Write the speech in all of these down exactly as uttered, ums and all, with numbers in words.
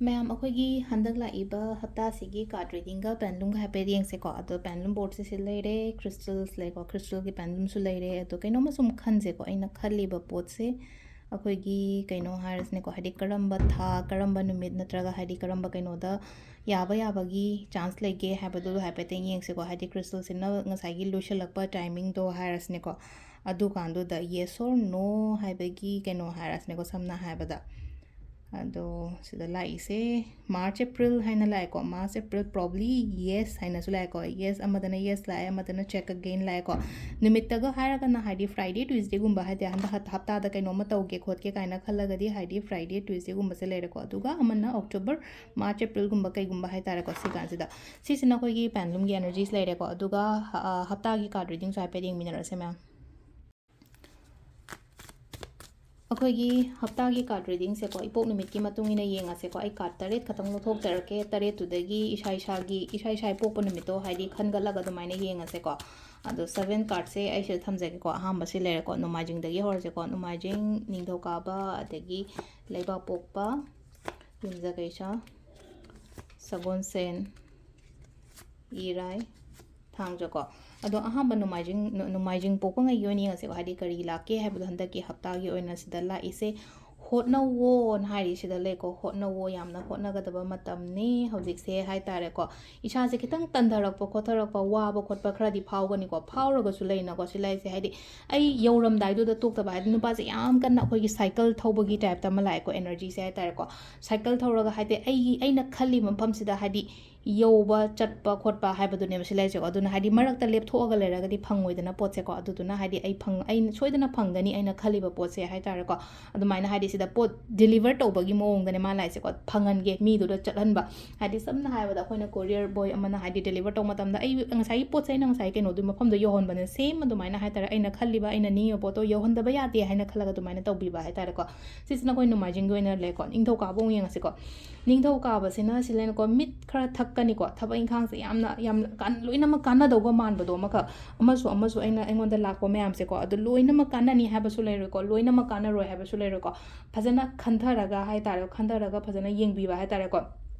ꯃꯌꯥꯝ, ꯑꯩꯈꯣꯏꯒꯤ ꯍꯟꯗꯛ ꯂꯥꯛꯏꯕ ꯍꯞꯇꯥꯁꯤꯒꯤ card readingꯒ pendulumꯒ ꯍꯥꯏꯐꯦꯠ ꯌꯦꯡꯁꯦꯀꯣ꯫ ꯑꯗꯣ pendulum boardꯁꯦ ꯁꯤ ꯂꯩꯔꯦ, crystals ꯂꯩꯀꯣ, crystalꯒꯤ pendulumꯁꯨ ꯂꯩꯔꯦ꯫ ꯑꯗꯣ ꯀꯩꯅꯣꯝꯃ ꯁꯨꯝ ꯈꯟꯁꯦꯀꯣ, ꯑꯩꯅ ꯈꯜꯂꯤꯕ ꯄꯣꯠꯁꯦ ꯑꯩꯈꯣꯏꯒꯤ ꯀꯩꯅꯣ ꯍꯥꯏꯔꯁꯤꯅꯦꯀꯣ, ꯍꯥꯏꯗꯤ ꯀꯔꯝꯕ ꯊꯥ, ꯀꯔꯝꯕ ꯅꯨꯃꯤꯠ ꯅꯠꯇ꯭ꯔꯒ ꯍꯥꯏꯗꯤ ꯀꯔꯝꯕ ꯀꯩꯅꯣꯗ ꯌꯥꯕ ꯌꯥꯕꯒꯤ chance ꯂꯩꯒꯦ ꯍꯥꯏꯕꯗꯨ ꯍꯥꯏꯐꯦꯠꯇꯪ ꯌꯦꯡꯁꯦꯀꯣ꯫ ꯍꯥꯏꯗꯤ crystalꯁꯤꯅ ꯉꯁꯥꯏꯒꯤ ꯂꯣꯏꯁꯤꯜꯂꯛꯄ timingꯗꯣ ꯍꯥꯏꯔꯁꯤꯅꯦꯀꯣ, ꯑꯗꯨꯀꯥꯟꯗꯨꯗ yes or no ꯍꯥꯏꯕꯒꯤ ꯀꯩꯅꯣ ꯍꯥꯏꯔꯁꯤꯅꯦꯀꯣ, ꯁꯝꯅ ꯍꯥꯏꯔꯕꯗ꯫ ꯑꯗꯣ ꯁꯤꯗ ꯂꯥꯛꯏꯁꯦ March April ꯍꯥꯏꯅ ꯂꯥꯛꯑꯦꯀꯣ꯫ March April probably yes ꯍꯥꯏꯅꯁꯨ ꯂꯥꯛꯑꯦꯀꯣ꯫ Yes, ꯑꯃꯗꯅ yes ꯂꯥꯛꯑꯦ, ꯑꯃꯗꯅ check again ꯂꯥꯛꯑꯦꯀꯣ꯫ ꯅꯨꯃꯤꯠꯇꯒ ꯍꯥꯏꯔꯒꯅ ꯍꯥꯏꯗꯤ Friday Tuesdayꯒꯨꯝꯕ ꯍꯥꯏꯗꯤ ꯍꯟꯗꯛ ꯍꯞ-, ꯍꯞꯇꯥꯗ ꯀꯩꯅꯣꯝꯃ ꯇꯧꯒꯦ ꯈꯣꯠꯀꯦ ꯀꯥꯏꯅ ꯈꯜꯂꯒꯗꯤ ꯍꯥꯏꯗꯤ Friday Tuesdayꯒꯨꯝꯕꯁꯦ ꯂꯩꯔꯦꯀꯣ꯫ ꯑꯗꯨꯒ ꯑꯃꯅ October, March Aprilꯒꯨꯝꯕ ꯀꯩꯒꯨꯝꯕ ꯍꯥꯏꯇꯥꯔꯦꯀꯣ꯫ ꯁꯤ ꯀꯥꯟꯁꯤꯗ ꯁꯤꯁꯤꯅ ꯑꯩꯈꯣꯏꯒꯤ pendulumꯒꯤ energyꯁ ꯂꯩꯔꯦꯀꯣ꯫ ꯑꯗꯨꯒ ꯍ-, ꯑ, ꯍꯞꯇꯥꯒꯤ card readingꯁꯨ ꯍꯥꯏꯐꯦꯠ ꯌꯦꯡꯃꯤꯟꯅꯔꯁꯦ ꯃꯌꯥꯝ꯫ ꯑꯩꯈꯣꯏꯒꯤ ꯍꯞꯇꯥꯒꯤ card readingꯁꯦꯀꯣ, ꯏꯄꯣꯛ ꯅꯨꯃꯤꯠꯀꯤ ꯃꯇꯨꯡ ꯏꯟꯅ ꯌꯦꯡꯉꯁꯦꯀꯣ꯫ ꯑꯩ card ꯇꯔꯦꯠ ꯈꯛꯇꯪ ꯂꯧꯊꯣꯛꯆꯔꯛꯀꯦ꯫ ꯇꯔꯦꯠꯇꯨꯗꯒꯤ ꯏꯁꯥ ꯏꯁꯥꯒꯤ, ꯏꯁꯥ ꯏꯁꯥ ꯏꯄꯣꯛꯄ ꯅꯨꯃꯤꯠꯇꯣ ꯍꯥꯏꯗꯤ ꯈꯟꯒꯠꯂꯒ ꯑꯗꯨꯃꯥꯏꯅ ꯌꯦꯡꯉꯁꯦꯀꯣ꯫ ꯑꯗꯣ seven cardꯁꯦ ꯑꯩ ꯁꯤꯗ ꯊꯝꯖꯒꯦꯀꯣ꯫ ꯑꯍꯥꯟꯕꯁꯤ ꯂꯩꯔꯦꯀꯣ, ꯅꯣꯡꯃꯥꯏꯖꯤꯡꯗꯒꯤ ꯍꯧꯔꯁꯦꯀꯣ꯫ ꯅꯣꯡꯃꯥꯏꯖꯤꯡ, ꯅꯤꯡꯊꯧꯀꯥꯕ, ꯑꯗꯒꯤ ꯂꯩꯕꯥꯛꯄꯣꯛꯄ, ꯌꯨꯝꯖꯀꯩꯁ, ꯁꯒꯣꯜꯁꯦꯟ, ꯏꯔꯥꯏ, ꯊꯥꯡꯖꯀꯣ꯫ ꯑꯗꯣ ꯑꯍꯥꯟꯕ ꯅꯣꯡꯃꯥꯏꯖꯤꯡ, ꯅꯣ-, ꯅꯣꯡꯃꯥꯏꯖꯤꯡ ꯄꯣꯛꯄꯉꯩꯒꯤ ꯑꯣꯏꯅ ꯌꯦꯡꯉꯁꯦꯀꯣ, ꯍꯥꯏꯗꯤ ꯀꯔꯤ ꯂꯥꯛꯀꯦ ꯍꯥꯏꯕꯗꯣ꯫ ꯍꯟꯗꯛꯀꯤ ꯍꯞꯇꯥꯒꯤ ꯑꯣꯏꯅ ꯁꯤꯗ ꯂꯥꯛꯏꯁꯦ "ꯍꯣꯠꯅꯧꯋꯣꯅ" ꯍꯥꯏꯔꯤ ꯁꯤꯗ ꯂꯩꯀꯣ꯫ ꯍꯣꯠꯅꯧꯋꯣ, ꯌꯥꯝꯅ ꯍꯣꯠꯅꯒꯗꯕ ꯃꯇꯝꯅꯤ ꯍꯧꯖꯤꯛꯁꯦ ꯍꯥꯏꯇꯥꯔꯦꯀꯣ꯫ ꯏꯁꯥꯁꯦ ꯈꯤꯇꯪ ꯇꯟꯊꯔꯛꯄ ꯈꯣꯠꯊꯔꯛꯄ, ꯋꯥꯕ ꯈꯣꯠꯄ ꯈꯔꯗꯤ ꯐꯥꯎꯒꯅꯤꯀꯣ꯫ ꯐꯥꯎꯔꯒꯁꯨ ꯂꯩꯅꯀꯣ ꯁꯤ ꯂꯩꯁꯦ, ꯍꯥꯏꯗꯤ ꯑꯩ ꯌꯧꯔꯝꯗꯥꯏꯗꯨꯗ ꯇꯣꯛꯇꯕ, ꯍꯥꯏꯗꯤ ꯅꯨꯄꯥꯁꯦ ꯌꯥꯝ ꯀꯟꯅ ꯑꯩꯈꯣꯏꯒꯤ cycle ꯊꯧꯕꯒꯤ typeꯇ ꯑꯃ ꯂꯥꯛꯑꯦꯀꯣ, energyꯁꯦ ꯍꯥꯏꯇꯥꯔꯦꯀꯣ꯫ Cycle ꯊꯧꯔꯒ ꯍꯥꯏꯗꯤ ꯑꯩꯒꯤ, ꯑꯩꯅ ꯈꯜꯂꯤꯕ ꯃꯐꯝꯁꯤꯗ ꯍꯥꯏꯗꯤ ꯌꯧꯕ, ꯆꯠꯄ ꯈꯣꯠꯄ ꯍꯥꯏꯕꯗꯨꯅꯦꯕ ꯁꯤ ꯂꯩꯔꯤꯁꯦꯀꯣ꯫ ꯑꯗꯨꯅ ꯍꯥꯏꯗꯤ ꯃꯔꯛꯇ ꯂꯦꯞꯊꯣꯛꯑꯒ ꯂꯩꯔꯒꯗꯤ ꯐꯪꯉꯣꯏꯗꯅ ꯄꯣꯠꯁꯦꯀꯣ꯫ ꯑꯗꯨꯗꯨꯅ ꯍꯥꯏꯗꯤ ꯑꯩ ꯐꯪ-, ꯑꯩꯅ ꯁꯣꯏꯗꯅ ꯐꯪꯒꯅꯤ ꯑꯩꯅ ꯈꯜꯂꯤꯕ ꯄꯣꯠꯁꯦ ꯍꯥꯏꯇꯥꯔꯦꯀꯣ꯫ ꯑꯗꯨꯃꯥꯏꯅ ꯍꯥꯏꯗꯤ ꯁꯤꯗ ꯄꯣꯠ deliver ꯇꯧꯕꯒꯤ ꯃꯑꯣꯡꯗꯅꯦ ꯃꯥ ꯂꯥꯛꯏꯁꯦꯀꯣ꯫ ꯐꯪꯍꯟꯒꯦ, ꯃꯤꯗꯨꯗ ꯆꯠꯍꯟꯕ꯫ ꯍꯥꯏꯗꯤ ꯁꯝꯅ ꯍꯥꯏꯔꯕꯗ ꯑꯩꯈꯣꯏꯅ courier boy ꯑꯃꯅ ꯍꯥꯏꯗꯤ deliver ꯇꯧꯕ ꯃꯇꯝꯗ ꯑꯩ ꯉꯁꯥꯏꯒꯤ ꯄꯣꯠꯁꯦ ꯑꯩꯅ ꯉꯁꯥꯏ ꯀꯩꯅꯣꯗꯨꯒꯤ ꯃꯐꯝꯗ ꯌꯧꯍꯟꯕꯅꯦ, same ꯑꯗꯨꯃꯥꯏꯅ ꯍꯥꯏꯇꯥꯔꯦ꯫ ꯑꯩꯅ ꯈꯜꯂꯤꯕ, ꯑꯩꯅ ꯅꯤꯡꯉꯤꯕ ꯄꯣꯠꯇꯣ ꯌꯧꯍꯟꯗꯕ ꯌꯥꯗꯦ ꯍꯥꯏꯅ ꯈꯜꯂꯒ ꯑꯗꯨꯃꯥꯏꯅ ꯇꯧꯕꯤꯕ ꯍꯥꯏꯇꯥꯔꯦꯀꯣ꯫ ꯁꯤꯁꯤꯅ ꯑꯩꯈꯣꯏ ꯅꯣꯡꯃꯥꯏꯖꯤꯡꯒꯤ ꯑꯣꯏꯅ ꯂꯩꯀꯣ꯫ ꯅꯤꯡꯊꯧꯀꯥꯕ ꯑꯃꯨꯛ ꯌꯦꯡꯉꯁꯤꯀꯣ꯫ ꯅꯤꯡꯊꯧꯀꯥꯕꯁꯤꯅ ꯁꯤ ꯂꯩꯅꯀꯣ, ꯃꯤꯠ ꯈꯔ ꯊꯛ-, ꯀꯅꯤꯀꯣ, ꯊꯕꯛ ꯏꯪꯈꯥꯡꯁꯦ ꯌꯥꯝꯅ, ꯌꯥꯝ ꯀꯥꯟ-, ꯂꯣꯏꯅꯃꯛ ꯀꯥꯟꯅꯗꯧꯕ ꯃꯥꯟꯕꯗꯣ ꯑꯃꯈꯛ, ꯑꯃꯁꯨ, ꯑꯃꯁꯨ ꯑꯩꯅ, ꯑꯩꯉꯣꯟꯗ ꯂꯥꯛꯄ ꯃꯌꯥꯝꯁꯦꯀꯣ, ꯑꯗꯨ ꯂꯣꯏꯅꯃꯛ ꯀꯥꯟꯅꯅꯤ ꯍꯥꯏꯕꯁꯨ ꯂꯩꯔꯣꯏꯀꯣ, ꯂꯣꯏꯅꯃꯛ ꯀꯥꯟꯅꯔꯣꯏ ꯍꯥꯏꯕꯁꯨ ꯂꯩꯔꯣꯏꯀꯣ꯫ ꯐꯖꯅ ꯈꯟꯊꯔꯒ ꯍꯥꯏ ꯇꯥꯔꯦ, ꯈꯟꯊꯔꯒ ꯐꯖꯅ ꯌꯦꯡꯕꯤꯕ ꯍꯥꯏ ꯇꯥꯔꯦꯀꯣ꯫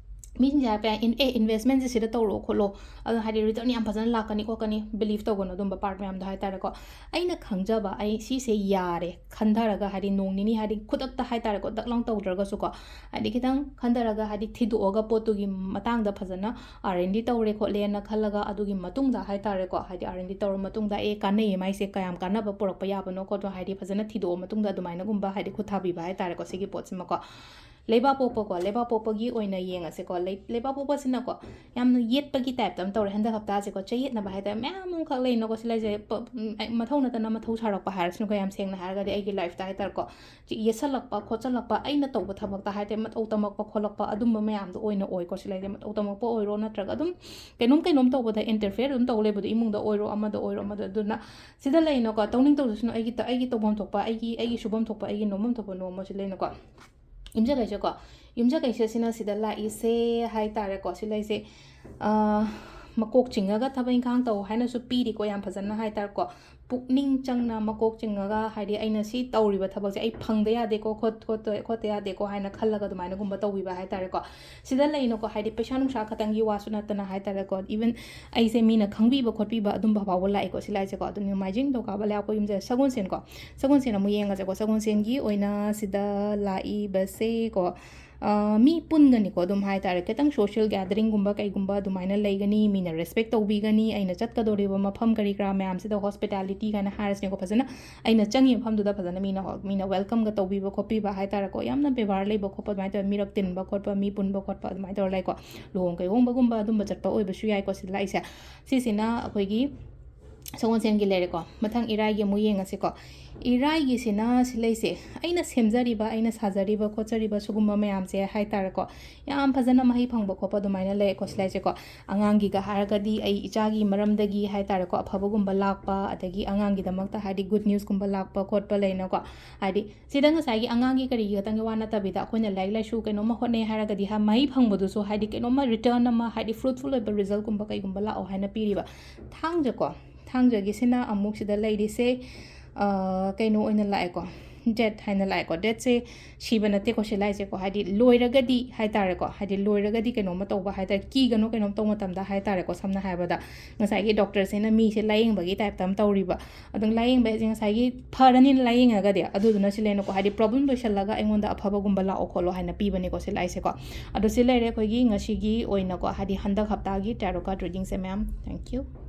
ꯃꯤꯁꯤꯡꯁꯦ ꯍꯥꯏꯐꯦꯠ, "ꯏꯟ-, ꯑꯦ, investmentꯁꯦ ꯁꯤꯗ ꯇꯧꯔꯣ ꯈꯣꯠꯂꯣ, ꯑꯗꯣ ꯍꯥꯏꯗꯤ return ꯌꯥꯝ ꯐꯖꯅ ꯂꯥꯛꯀꯅꯤ ꯈꯣꯠꯀꯅꯤ", believe ꯇꯧꯒꯅꯨ ꯑꯗꯨꯝꯕ part ꯃꯌꯥꯝꯗꯣ ꯍꯥꯏ ꯇꯥꯔꯦꯀꯣ꯫ ꯑꯩꯅ ꯈꯪꯖꯕ, ꯑꯩ ꯁꯤꯁꯦ ꯌꯥꯔꯦ ꯈꯟꯊꯔꯒ, ꯍꯥꯏꯗꯤ ꯅꯣꯡ ꯅꯤꯅꯤ, ꯍꯥꯏꯗꯤ ꯈꯨꯗꯛꯇ ꯍꯥꯏ ꯇꯥꯔꯦꯀꯣ, ꯗꯛ ꯂꯥꯎ ꯇꯧꯗ꯭ꯔꯒꯁꯨꯀꯣ, ꯍꯥꯏꯗꯤ ꯈꯤꯇꯪ ꯈꯟꯊꯔꯒ, ꯍꯥꯏꯗꯤ ꯊꯤꯗꯣꯛꯑꯒ ꯄꯣꯠꯇꯨꯒꯤ ꯃꯇꯥꯡꯗ ꯐꯖꯅ R and D ꯇꯧꯔꯦ ꯈꯣꯠꯂꯦꯅ ꯈꯜꯂꯒ, ꯑꯗꯨꯒꯤ ꯃꯇꯨꯡꯗ ꯍꯥꯏ ꯇꯥꯔꯦꯀꯣ, ꯍꯥꯏꯗꯤ R and D ꯇꯧꯔ ꯃꯇꯨꯡꯗ, "ꯑꯦ, ꯀꯥꯟꯅꯩꯌꯦ ꯃꯥꯏꯁꯦ, ꯀꯌꯥꯝ ꯀꯥꯟꯅꯕ ꯄꯨꯔꯛꯄ ꯌꯥꯕꯅꯣ ꯈꯣꯠꯄꯅꯣ", ꯍꯥꯏꯗꯤ ꯐꯖꯅ ꯊꯤꯗꯣꯛꯑ ꯃꯇꯨꯡꯗ ꯑꯗꯨꯃꯥꯏꯅꯒꯨꯝꯕ ꯍꯥꯏꯗꯤ ꯈꯨꯠ ꯊꯥꯕꯤꯕ ꯍꯥꯏ ꯇꯥꯔꯦꯀꯣ, ꯁꯤꯒꯤ ꯄꯣꯠꯁꯤꯃꯀꯣ꯫ ꯂꯩꯕꯥꯛꯄꯣꯛꯄꯀꯣ, ꯂꯩꯕꯥꯛꯄꯣꯛꯄꯒꯤ ꯑꯣꯏꯅ ꯌꯦꯡꯉꯁꯦꯀꯣ꯫ ꯂꯩ-, ꯂꯩꯕꯥꯛꯄꯣꯛꯄꯁꯤꯅꯀꯣ, ꯌꯥꯝꯅ ꯌꯦꯠꯄꯒꯤ type ꯑꯃ ꯇꯧꯔꯦ ꯍꯟꯗꯛ ꯍꯞꯇꯥꯁꯦꯀꯣ꯫ ꯆꯌꯦꯠꯅꯕ ꯍꯥꯏ ꯇꯥꯔꯦ, ꯃꯌꯥꯝ ꯑꯃꯈꯛ ꯂꯩꯅꯀꯣ꯫ ꯁꯤ ꯂꯩꯁꯦ ꯄ-, ꯎꯝ, ꯑꯩ ꯃꯊꯧ ꯅꯠꯇꯅ ꯃꯊꯧ ꯁꯥꯔꯛꯄ ꯍꯥꯏꯔꯁꯤꯅꯀꯣ, ꯌꯥꯝ ꯁꯦꯡꯅ ꯍꯥꯏꯔꯒꯗꯤ ꯑꯩꯒꯤ lifeꯇ ꯍꯥꯏ ꯇꯥꯔꯦꯀꯣ, ꯆꯤ-, ꯌꯦꯠꯁꯜꯂꯛꯄ ꯈꯣꯠꯆꯜꯂꯛꯄ, ꯑꯩꯅ ꯇꯧꯕ ꯊꯕꯛꯇ ꯍꯥꯏ ꯇꯥꯔꯦ, ꯃꯇꯧ ꯇꯝꯃꯛꯄ ꯈꯣꯠꯂꯛꯄ ꯑꯗꯨꯝꯕ ꯃꯌꯥꯝꯗꯣ ꯑꯣꯏꯅ ꯑꯣꯏꯀꯣ꯫ ꯁꯤ ꯂꯩꯁꯦ ꯃꯇꯧ ꯇꯝꯃꯛꯄ ꯑꯣꯏꯔꯣ, ꯅꯠꯇ꯭ꯔꯒ ꯑꯗꯨꯝ ꯀꯩꯅꯣꯝ ꯀꯩꯅꯣꯝ ꯇꯧꯕꯗ interfere ꯑꯗꯨꯝ ꯇꯧ ꯂꯩꯕꯗꯣ, ꯏꯃꯨꯡꯗ ꯑꯣꯏꯔꯣ, ꯑꯃꯗ ꯑꯣꯏꯔꯣ, ꯑꯃꯗ꯫ ꯑꯗꯨꯅ ꯁꯤꯗ ꯂꯩꯅꯀꯣ, ꯇꯧꯅꯤꯡ ꯇꯧꯖꯁꯅꯨ, ꯑꯩꯒꯤ ꯇ-, ꯑꯩꯒꯤ ꯇꯧꯐꯝ ꯊꯣꯛꯄ, ꯑꯩꯒꯤ, ꯑꯩꯒꯤ ꯁꯨꯐꯝ ꯊꯣꯛꯄ, ꯑꯩꯒꯤ ꯅꯣꯝꯐꯝ ꯊꯣꯛꯄ ꯅꯣꯝꯃꯣ꯫ ꯁꯤ ꯂꯩꯅꯀꯣ, ꯌꯨꯝꯁꯀꯩꯁꯀꯣ, ꯌꯨꯝꯁꯀꯩꯁꯁꯤꯅ ꯁꯤꯗ ꯂꯥꯛꯏꯁꯦ ꯍꯥꯏ ꯇꯥꯔꯦꯀꯣ, ꯁꯤ ꯂꯩꯁꯦ, ꯑ, ꯃꯀꯣꯛ ꯆꯤꯡꯉꯒ ꯊꯕꯛ ꯏꯪꯈꯥꯡ ꯇꯧ ꯍꯥꯏꯅꯁꯨ ꯄꯤꯔꯤꯀꯣ, ꯌꯥꯝ ꯐꯖꯅ ꯍꯥꯏ ꯇꯥꯔꯦꯀꯣ꯫ ꯄꯨꯛꯅꯤꯡ ꯆꯪꯅ ꯃꯀꯣꯛ ꯆꯤꯡꯉꯒ, ꯍꯥꯏꯗꯤ ꯑꯩꯅ ꯁꯤ ꯇꯧꯔꯤꯕ ꯊꯕꯛꯁꯦ ꯑꯩ ꯐꯪꯗ ꯌꯥꯗꯦꯀꯣ, ꯈꯣꯠ-, ꯈꯣꯠꯇ-, ꯈꯣꯠꯇ ꯌꯥꯗꯦꯀꯣ ꯍꯥꯏꯅ ꯈꯜꯂꯒ ꯑꯗꯨꯃꯥꯏꯅꯒꯨꯝꯕ ꯇꯧꯕꯤꯕ ꯍꯥꯏ ꯇꯥꯔꯦꯀꯣ꯫ ꯁꯤꯗ ꯂꯩꯅꯀꯣ, ꯍꯥꯏꯗꯤ ꯄꯩꯁꯥ ꯅꯨꯡꯁꯥ ꯈꯛꯇꯪꯒꯤ ꯋꯥꯁꯨ ꯅꯠꯇꯅ ꯍꯥꯏ ꯇꯥꯔꯦꯀꯣ, even ꯑꯩꯁꯦ ꯃꯤꯅ ꯈꯪꯕꯤꯕ ꯈꯣꯠꯄꯤꯕ ꯑꯗꯨꯝꯕ ꯐꯥꯎꯕ ꯂꯥꯛꯑꯦꯀꯣ, ꯁꯤ ꯂꯥꯛꯏꯁꯦꯀꯣ꯫ ꯑꯗꯨ ꯅꯣꯡꯃꯥꯏꯖꯤꯡ ꯅꯤꯡꯊꯧꯀꯥꯕ ꯂꯩꯕꯥꯛꯄꯣꯛꯄ ꯌꯨꯝꯁꯦ ꯁꯒꯣꯜꯁꯦꯟꯀꯣ, ꯁꯒꯣꯜꯁꯦꯟ ꯑꯃꯨꯛ ꯌꯦꯡꯉꯁꯦꯀꯣ꯫ ꯁꯒꯣꯜꯁꯦꯟꯒꯤ ꯑꯣꯏꯅ ꯁꯤꯗ ꯂꯥꯛꯏꯕꯁꯦꯀꯣ, ꯑ, ꯃꯤ ꯄꯨꯟꯒꯅꯤꯀꯣ, ꯑꯗꯨꯝ ꯍꯥꯏ ꯇꯥꯔꯦ꯫ ꯈꯤꯇꯪ social gatheringꯒꯨꯝꯕ ꯀꯩꯒꯨꯝꯕ ꯑꯗꯨꯃꯥꯏꯅ ꯂꯩꯒꯅꯤ, ꯃꯤꯅ respect ꯇꯧꯕꯤꯒꯅꯤ꯫ ꯑꯩꯅ ꯆꯠꯀꯗꯧꯔꯤꯕ ꯃꯐꯝ ꯀꯔꯤ ꯀꯔꯥ ꯃꯌꯥꯝꯁꯤꯗ hospitality ꯀꯥꯏꯅ ꯍꯥꯏꯔꯁꯤꯅꯦꯀꯣ, ꯐꯖꯅ ꯑꯩꯅ ꯆꯪꯉꯤ ꯃꯐꯝꯗꯨꯗ ꯐꯖꯅ ꯃꯤꯅ ꯍꯣ-, ꯃꯤꯅ welcomeꯒ ꯇꯧꯕꯤꯕ ꯈꯣꯠꯄꯤꯕ ꯍꯥꯏ ꯇꯥꯔꯦꯀꯣ꯫ ꯌꯥꯝꯅ ꯕꯦꯕꯥꯔ ꯂꯩꯕ ꯈꯣꯠꯄ ꯑꯗꯨꯃꯥꯏꯅ ꯇꯧꯔ, ꯃꯤꯔꯛ ꯇꯤꯟꯕ ꯈꯣꯠꯄ, ꯃꯤ ꯄꯨꯟꯕ ꯈꯣꯠꯄ ꯑꯗꯨꯃꯥꯏꯅ ꯇꯧꯔ ꯂꯩꯀꯣ꯫ ꯂꯨꯍꯣꯡ ꯀꯩꯍꯣꯡꯕꯒꯨꯝꯕ ꯑꯗꯨꯝꯕ ꯆꯠꯄ ꯑꯣꯏꯕꯁꯨ ꯌꯥꯏꯀꯣ ꯁꯤꯗ ꯂꯥꯛꯏꯁꯦ꯫ ꯁꯤꯁꯤꯅ ꯑꯩꯈꯣꯏꯒꯤ ꯁꯒꯣꯜꯁꯦꯟꯒꯤ ꯂꯩꯔꯦꯀꯣ꯫ ꯃꯊꯪ ꯏꯔꯥꯏꯒꯤ ꯑꯃꯨꯛ ꯌꯦꯡꯉꯁꯤꯀꯣ꯫ ꯏꯔꯥꯏꯒꯤꯁꯤꯅ ꯁꯤ ꯂꯩꯁꯦ, ꯑꯩꯅ ꯁꯦꯝꯖꯔꯤꯕ, ꯑꯩꯅ ꯁꯥꯖꯔꯤꯕ ꯈꯣꯠꯆꯔꯤꯕ ꯁꯤꯒꯨꯝꯕ ꯃꯌꯥꯝꯁꯦ ꯍꯥꯏ ꯇꯥꯔꯦꯀꯣ, ꯌꯥꯝ ꯐꯖꯅ ꯃꯍꯩ ꯐꯪꯕ ꯈꯣꯠꯄ ꯑꯗꯨꯃꯥꯏꯅ ꯂꯩꯀꯣ ꯁꯤ ꯂꯩꯁꯦꯀꯣ꯫ ꯑꯉꯥꯡꯒꯤꯒ ꯍꯥꯏꯔꯒꯗꯤ ꯑꯩ ꯏꯆꯥꯒꯤ ꯃꯔꯝꯗꯒꯤ ꯍꯥꯏ ꯇꯥꯔꯦꯀꯣ, ꯑꯐꯕꯒꯨꯝꯕ ꯂꯥꯛꯄ, ꯑꯗꯒꯤ ꯑꯉꯥꯡꯒꯤꯗꯃꯛꯇ ꯍꯥꯏꯗꯤ ꯒꯨꯗ ꯅ꯭ꯌꯨꯁꯀꯨꯝꯕ ꯂꯥꯛꯄ ꯈꯣꯠꯄ ꯂꯩꯅꯀꯣ꯫ ꯍꯥꯏꯗꯤ ꯁꯤꯗ ꯉꯁꯥꯏꯒꯤ ꯑꯉꯥꯡꯒꯤ ꯀꯔꯤꯒꯤ ꯈꯛꯇꯪꯒꯤ ꯋꯥ ꯅꯠꯇꯕꯤꯗ, ꯑꯩꯈꯣꯏꯅ ꯂꯥꯏꯔꯤꯛ ꯂꯥꯏꯁꯨ ꯀꯩꯅꯣꯝꯃ ꯍꯣꯠꯅꯩ ꯍꯥꯏꯔꯒꯗꯤ ꯍꯥ, ꯃꯍꯩ ꯐꯪꯕꯗꯨꯁꯨ ꯍꯥꯏꯗꯤ ꯀꯩꯅꯣꯝꯃ ꯔꯤꯇꯔꯟ ꯑꯃ, ꯍꯥꯏꯗꯤ ꯐ꯭ꯔꯨꯠꯐꯨꯜ ꯑꯣꯏꯕ ꯔꯤꯖꯜꯀꯨꯝꯕ ꯀꯩꯒꯨꯝꯕ ꯂꯥꯛꯑꯣ ꯍꯥꯏꯅ ꯄꯤꯔꯤꯕ꯫ ꯊꯥꯡꯖꯀꯣ, ꯊꯥꯡꯖꯒꯤꯁꯤꯅ ꯑꯃꯨꯛ ꯁꯤꯗ ꯂꯩꯔꯤꯁꯦ, ꯑ, ꯀꯩꯅꯣ ꯑꯣꯏꯅ ꯂꯥꯛꯑꯦꯀꯣ, ꯗꯦꯠ ꯍꯥꯏꯅ ꯂꯥꯛꯑꯦꯀꯣ꯫ ꯗꯦꯠꯁꯦ ꯁꯤꯕ ꯅꯠꯇꯦꯀꯣ ꯁꯤ ꯂꯥꯛꯏꯁꯦꯀꯣ, ꯍꯥꯏꯗꯤ ꯂꯣꯏꯔꯒꯗꯤ ꯍꯥꯏ ꯇꯥꯔꯦꯀꯣ, ꯍꯥꯏꯗꯤ ꯂꯣꯏꯔꯒꯗꯤ ꯀꯩꯅꯣꯝꯃ ꯇꯧꯕ ꯍꯥꯏ ꯇꯥꯔꯦ, ꯀꯤꯒꯅꯨ ꯀꯩꯅꯣꯝ ꯇꯧꯕ ꯃꯇꯝꯗ ꯍꯥꯏ ꯇꯥꯔꯦꯀꯣ꯫ ꯁꯝꯅ ꯍꯥꯏꯔꯕꯗ ꯉꯁꯥꯏꯒꯤ ꯗꯣꯛꯇꯔꯁꯤꯅ ꯃꯤꯁꯦ ꯂꯥꯏꯌꯦꯡꯕꯒꯤ ꯇꯥꯏꯞꯇ ꯑꯃ ꯇꯧꯔꯤꯕ, ꯑꯗꯨꯝ ꯂꯥꯏꯌꯦꯡꯕ ꯍꯥꯏꯁꯦ ꯉꯁꯥꯏꯒꯤ ꯐꯔꯅꯤꯅ ꯂꯥꯏꯌꯦꯡꯉꯒꯗꯤ, ꯑꯗꯨꯗꯨꯅ ꯁꯤ ꯂꯩꯅꯀꯣ, ꯍꯥꯏꯗꯤ ꯄ꯭ꯔꯣꯕ꯭ꯂꯦꯝ ꯂꯣꯏꯁꯤꯜꯂꯒ ꯑꯩꯉꯣꯟꯗ ꯑꯐꯕꯒꯨꯝꯕ ꯂꯥꯛꯑꯣ ꯈꯣꯠꯂꯣ ꯍꯥꯏꯅ ꯄꯤꯕꯅꯦꯀꯣ ꯁꯤ ꯂꯥꯛꯏꯁꯦꯀꯣ꯫ ꯑꯗꯣ ꯁꯤ ꯂꯩꯔꯦ ꯑꯩꯈꯣꯏꯒꯤ ꯉꯁꯤꯒꯤ ꯑꯣꯏꯅꯀꯣ, ꯍꯥꯏꯗꯤ ꯍꯟꯗꯛ ꯍꯞꯇꯥꯒꯤ ꯇꯦꯔꯣ ꯀꯥꯔꯠ ꯔꯤꯗꯤꯡꯁꯦ ꯃꯌꯥꯝ꯫ Thank you꯫